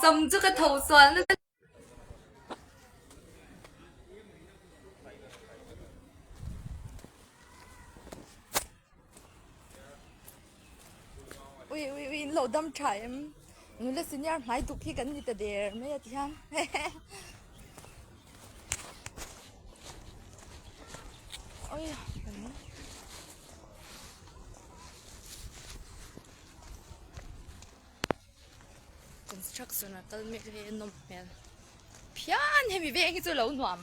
sam chu ka tho sual nasa. Ui ui ui in lo dam tha em nula senior hmai tuk hi kan ni ta der mai a ti hian ui construction a kal mek hi a nawm hmel phian hemi veng hi chu lo nuam.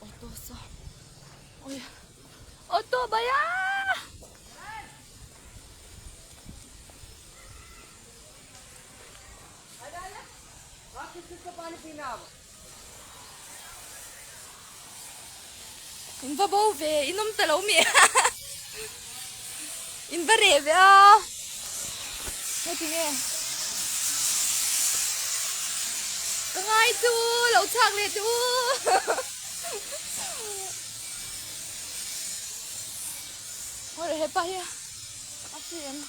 Auto saw ui auto bhaiya In va bo ve in awm ta lo mi in va reh ve a heti nge ka ngai chu lo chhak leh teh u haw hepa hi a si em.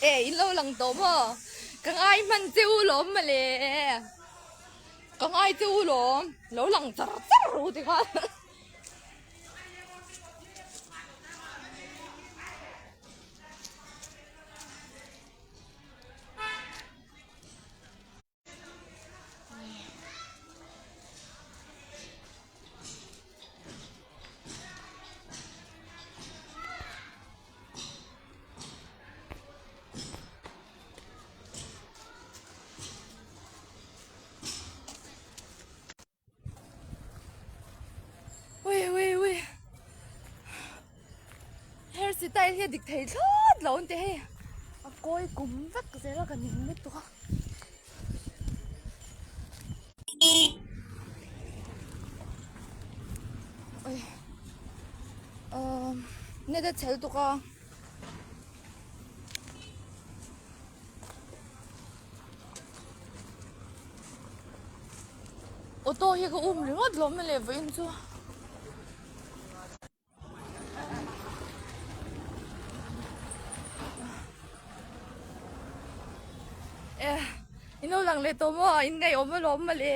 E in lo lang tawh maw ka ngai hman che u lawm mawle ka ngai che u lawm lo lang char char ru ti khan. Ui ui ui hair style hi a dik thei thlawt lo ang tih hei a kawi kum vek zel a ka ning lutuk a. Ui net a chhel tuk a. Auto hi ka um ringawt lo mawle vawiin chu. Eh, in lo lang leh tawh maw? In ngaihawm alawm mawle.